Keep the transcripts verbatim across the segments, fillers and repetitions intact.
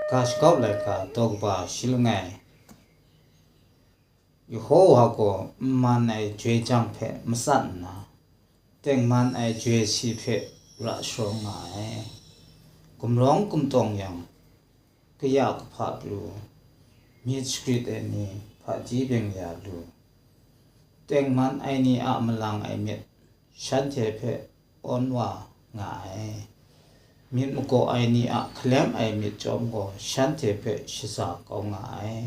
Ga shagawp laika daw kaba shi langai. Yehowa gaw n man ai joi jang hpe matsat nna, tengman ai joi si hpe ra sharawng nga ai. Gumrawng gumtawng yang, kaya kahpa pru, myit shagrit ai ni hpaji byeng ya lu, tengman ai ni a malang ai myit shanhte hpe awn wa nga ai. Myit magaw ai ni a hkalem ai myit chyawm gaw shanhte hpe shaza kau nga ai.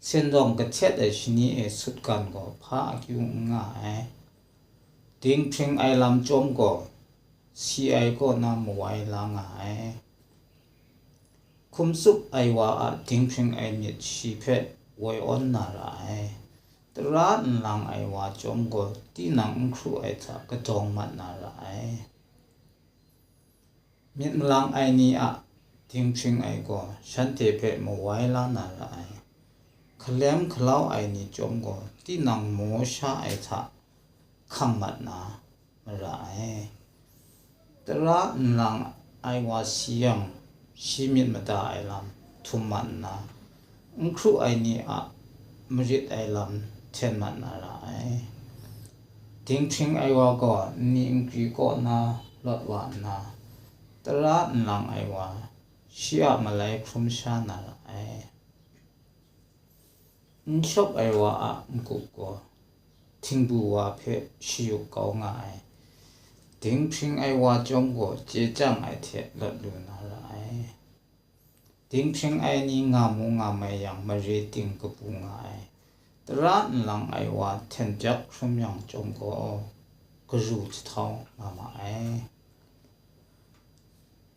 Sindawng kahtet ai shani e sutgan gaw hpa akyu n nga ai. Dinghpring ai lam chyawm gaw si ai kaw na mawai la nga ai. Hkum tsup ai wa a dinghpring ai myit shi hpe woi awn na ra ai. Tara nlang ai wa chyawm gaw tinang n hkru ai hta kadawng mat na ra ai. Myit malang ai ni a dinghpring ai gaw shanhte hpe mawai la na ra ai. Hkalem hkalau ai ni chyawm gaw tinang maw sha ai hta hkang mat na mara ai. Tara nlang ai wa si yang, shi myit mada ai lam htum mat nna, n hkru ai ni a marit ai lam hten mat na ra ai. Dinghpring ai wa gaw nni nkri kaw na lawt wa nna, tara nlang ai wa shi a malai hkrum sha na ra ai. N shawp ai wa a n-gup gaw htingbu wa hpe shayuk kau nga ai. Dinghpring ai wa chyawm gaw chye chyang ai hte lawt lu na ra ai. Dinghpring ai ni nga mu nga mai yang, mare ting kabu nga ai. Tara nlang ai wa hten byak hkrum yang chyawm gaw, karu jahtau nga ma ai.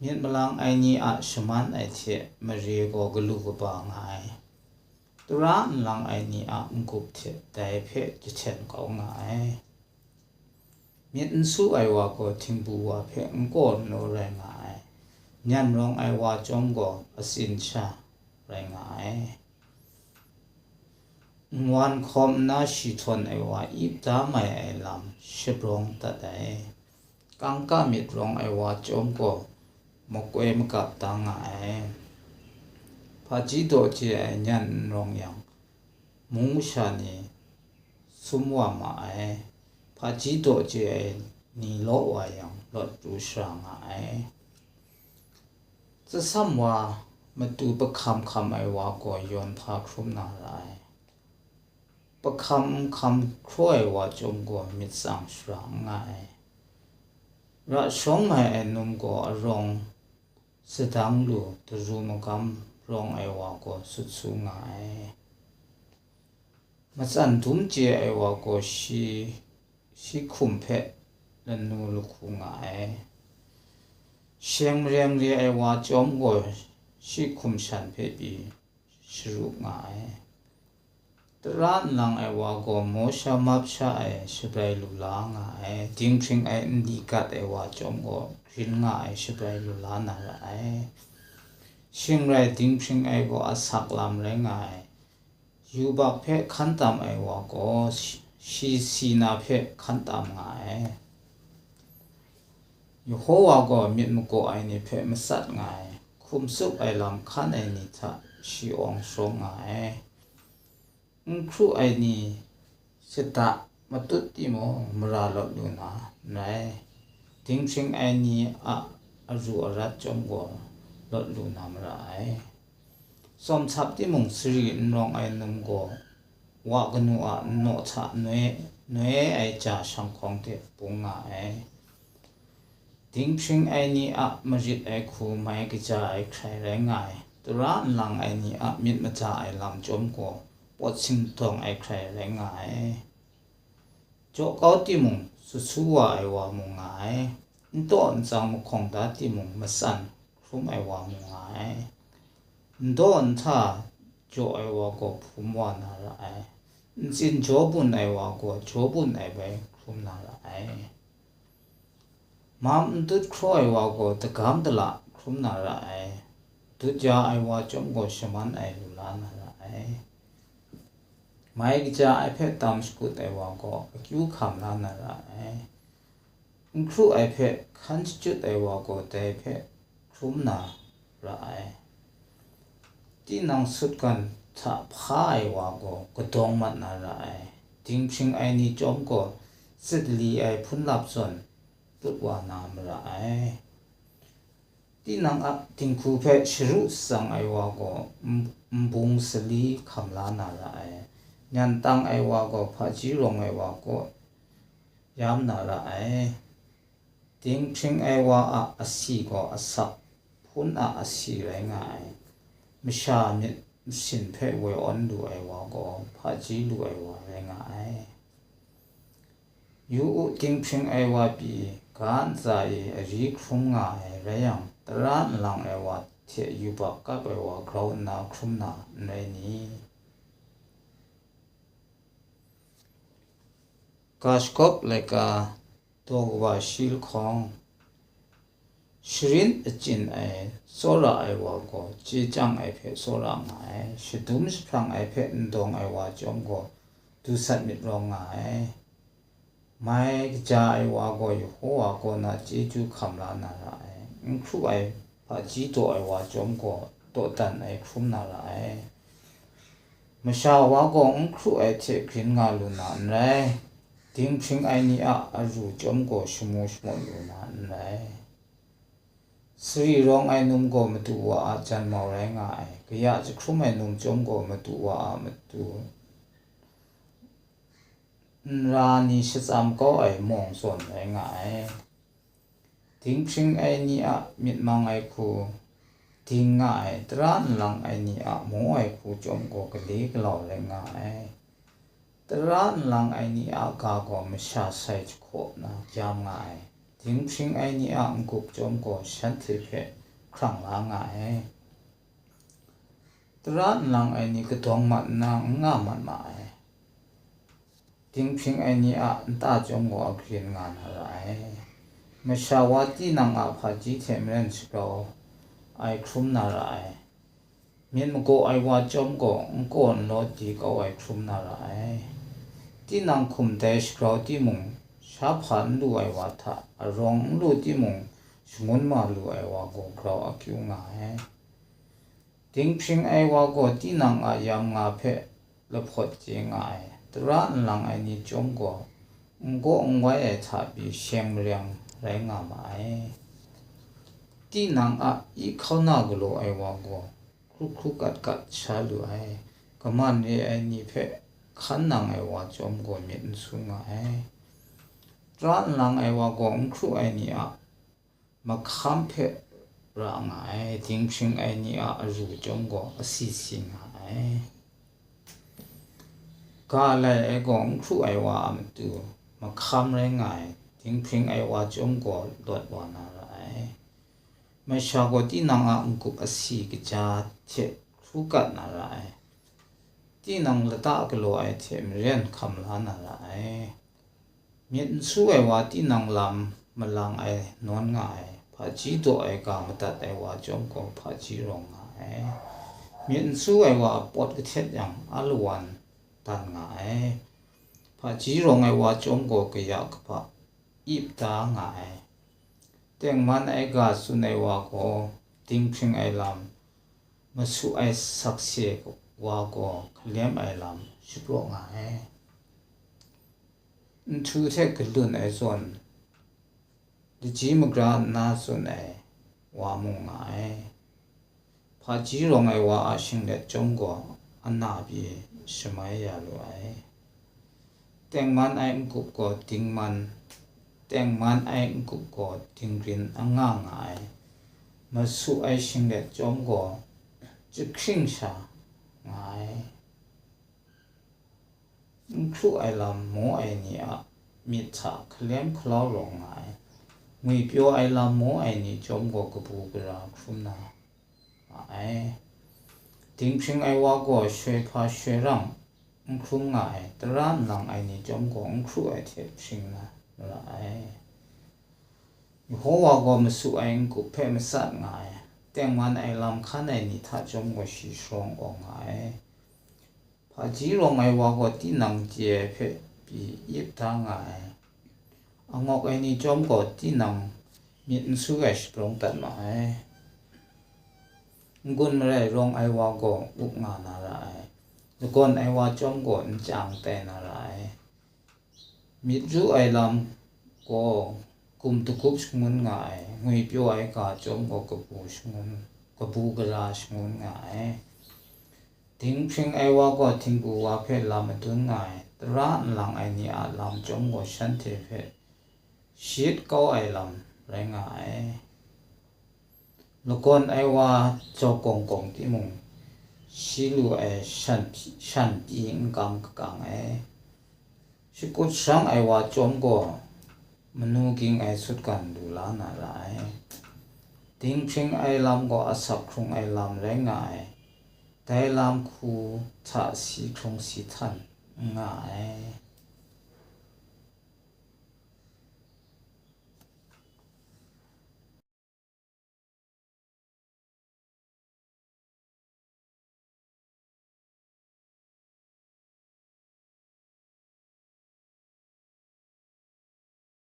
Myit malang ai ni a shaman ai hte mare gaw galu kaba nga ai. Tara nlang ai ni a n-gup hte dai hpe jahten kau nga ai. Myit n su ai wa gaw htingbu wa hpe n kaw n naw rai nga ai. Nyan rawng ai wa chyawm gaw atsin sha rai nga ai. N wan hkawm nna shi htawn ai wa ip da mai ai lam shabrawng dat ai. Kangka myit rawng ai wa chyawm gaw makoi magap da nga ai. Hpaji daw chye ai nyan n rawng yang, mung masha ni sum wa ma ai. Hpaji daw chye ai ni law wa yang, lawt pru shara nga ai. Tsasam wa matu pahkam hkam ai wa gaw yawn hpa hkrum na ra ai. Pahkam n hkam hkraw ai wa chyawm gaw myit tsang shara n nga ai. Ra shawng mai ai num gaw arawng sadang lu, daru magam rawng ai wa gaw sut su nga ai. Matsan dum chye ai wa gaw shi, shi hkum hpe lanu lahku nga ai. Sheng mareng re ai wa chyawm gaw shi hkum shan hpe pyi sharu nga ai. Tara nlang ai wa gaw maw sha map sha ai shabrai lu la nga ai. Dinghpring ai nli gat ai wa chyawm gaw grin nga ai shabrai lu la na ra ai. Shing rai dinghpring ai gaw asak lam rai nga ai. Yubak hpe hkan tam ai wa gaw shi, shi si na hpe hkan tam nga ai. Yehowa gaw myit magaw ai ni hpe matsat nga ai, hkum tsup ai lam hkan ai ni hta shi awng sharawng nga ai. N hkru ai ni shada matut timung, mara lawt lu na n rai. Dinghpring ai ni a aru arat chyawm gaw lawt lu na mara ai. Tsawm htsap timung, sari n rawng ai num gaw wa kanu a nnaw hta noi, noi ai ja shanghkawng hte bung nga ai. Dinghpring ai ni a marit ai hku mai kaja ai hkrai rai nga ai. Tara nlang ai ni a myit maja ai lam chyawm gaw pawt singdawng ai hkrai rai nga ai. Jaw kau timung, sut su wa ai wa mung nga ai. N taw n tsang mahkawng da timung, matsan hkrum ai wa mung nga ai. N daw n hta jaw ai wa gaw hpum wa na ra ai. Ntsin jaw bun ai wa gaw jaw bun ai bai hkrum na ra ai. Mam n dut hkraw ai wa gaw dagam dala hkrum na ra ai. Dut ya ai wa chyawm gaw shaman ai lu la na ra ai. Mai kaja ai hpe tam shakut ai wa gaw akyu hkam la na ra ai. N hkru ai hpe hkan shachyut ai wa gaw dai hpe hkrum na ra ai. Tinang sutgan hta hpa ai wa gaw kadawng mat na ra ai. Dinghpring ai ni chyawm gaw, zit li ai hpunlap zawn, put wa na mara ai. Tinang a dinghku hpe sharu shatsang ai wa gaw, n-, nbung sali hkam la na ra ai. Nyan tang ai wa gaw, hpaji rawng ai wa kaw yam na ra ai. Dinghpring ai wa a asi gaw asak, hpun a asi rai nga ai. Masha myit masin hpe woi awn lu ai wa gaw, hpaji lu ai wa rai nga ai. Yu u, dinghpring ai wa pyi, ga ntsa e ari hkrum nga ai rai yang, tara nlang ai wa hte yubak kap ai wa grau nna hkrum na n rai ni? Ga shagawp laika, daw kawa shi lahkawng, sharin achyin ai tsawra ai wa gaw, chye chyang ai hpe tsawra nga ai, shadum jahprang ai hpe n dawng ai wa chyawm gaw, dusat myit rawng nga ai. Mai kaja ai wa gaw Yehova kaw na chyeju hkam la na ra ai, n hkru ai hpaji daw ai wa chyawm gaw, dawdan ai hkrum na ra ai. Masha wa gaw n hkru ai hte grin nga lu na n rai, dinghpring ai ni a aru chyawm gaw shamu shamat lu na n rai. Sari rawng ai num gaw madu wa a janmau rai nga ai, kaya jahkrum ai num chyawm gaw madu wa a matu nra ni shatsam kau ai mawng zawn rai nga ai. Dinghpring ai ni a myit mang ai hku ding nga ai, tara nlang ai ni a maw ai hku chyawm gaw gale galau rai nga ai. Tara nlang ai ni a ga gaw masha sai jahkaw na yam nga ai. Dinghpring ai ni a n-gup chyawm gaw shanhte hpe hkrang la nga ai. Tara nlang ai ni kadawng mat nna n nga mat ma ai. Dinghpring ai ni a nta chyawm gaw agrin nga na ra ai. Masha wa tinang a hpaji hte maren shagrau ai hkrum na ra ai. Myit magaw ai wa chyawm gaw n kaw n lawt di kau ai hkrum na ra ai. Tinang hkum dai shagrau timung, sha hpa n lu ai wa hta arawng n lu timung, shangun ma lu ai wa gaw grau akyu nga ai. Dinghpring ai wa gaw tinang a yam nga hpe lahpawt chye nga ai, tara nlang ai ni chyawm gaw, n gaw n wai ai hta pyi sheng mareng rai nga ma ai. Tinang a i hkauna galaw ai wa gaw, hkru hkru kat kat sha lu ai, kaman re ai ni hpe hkan nang ai wa chyawm gaw myit n su nga ai. Tara nlang ai wa gaw n hkru ai ni a mahkam hpe ra nga ai, dinghpring ai ni a aru chyawm gaw asi si nga ai. Ga lai ai gaw n hkru ai wa a matu mahkam rai nga ai, dinghpring ai wa chyawm gaw lawt wa na ra ai. Masha gaw tinang a n-gup asi kaja hte hkru kat na ra ai. Tinang lata galaw ai hte maren hkam la na ra ai. Myit n su ai wa tinang lam malang ai nawn nga ai, hpaji daw ai ga madat ai wa chyawm gaw hpaji rawng nga ai. Myit n su ai wa pawt kahtet yang alawan dan nga ai. Hpaji rawng ai wa chyawm gaw kaya kaba ip da nga ai. Tengman ai ga tsun ai wa gaw dinghpring ai lam, masu ai sakse wa gaw hkalem ai lam shapraw nga ai. Nhtu hte galun ai zawn, lajyi magra nna tsun ai wa mung nga ai. Hpaji rawng ai wa a shinglet chyawm gaw ana pyi shamai ya lu ai. Tengman ai n-gup gaw dingman, tengman ai n-gup gaw dingrin anga nga ai. Masu ai shinglet chyawm gaw jahkring sha nga ai. N hkru ai lam maw ai ni a myit hta hkalem hkalau rawng nga ai. Ngwipyaw ai lam maw ai ni chyawm gaw kabu gara hkrum na nga ai. Dinghpring ai wa gaw shoi hpa shoi rang n hkrum nga ai, tara nlang ai ni chyawm gaw n hkru ai hte hpring na mara ai. Yehova gaw masu ai n-gup hpe matsat nga ai, tengman ai lam hkan ai ni hta chyawm gaw shi sharawng awng nga ai. Hpaji rawng ai wa gaw tinang chye ai hpe pyi yip da nga ai. Angawk ai ni chyawm gaw tinang myit n su ai shaprawng dat ma ai. N-gun marai rawng ai wa gaw up nga na ra ai, lagawn ai wa chyawm gaw n chyang tai na ra ai. Myit ru ai lam gaw gum dagup shangun nga ai, ngwipyaw ai ga chyawm gaw kabu shangun, kabu gara shangun nga ai. Dinghpring ai wa gaw htingbu wa hpe lam madun nga ai, tara nlang ai ni a lam chyawm gaw shanhte hpe shayit kau ai lam rai nga ai. Lagawn ai wa jau kawng kawng timung, shi lu ai shan, shan pyi n kam kakang ai. Shakut sharang ai wa chyawm gaw, manu ging ai sutgan lu la na ra ai. Dinghpring ai lam gaw asak hkrung ai lam rai nga ai. Dai lam hku hta si hkrung si htan n nga ai.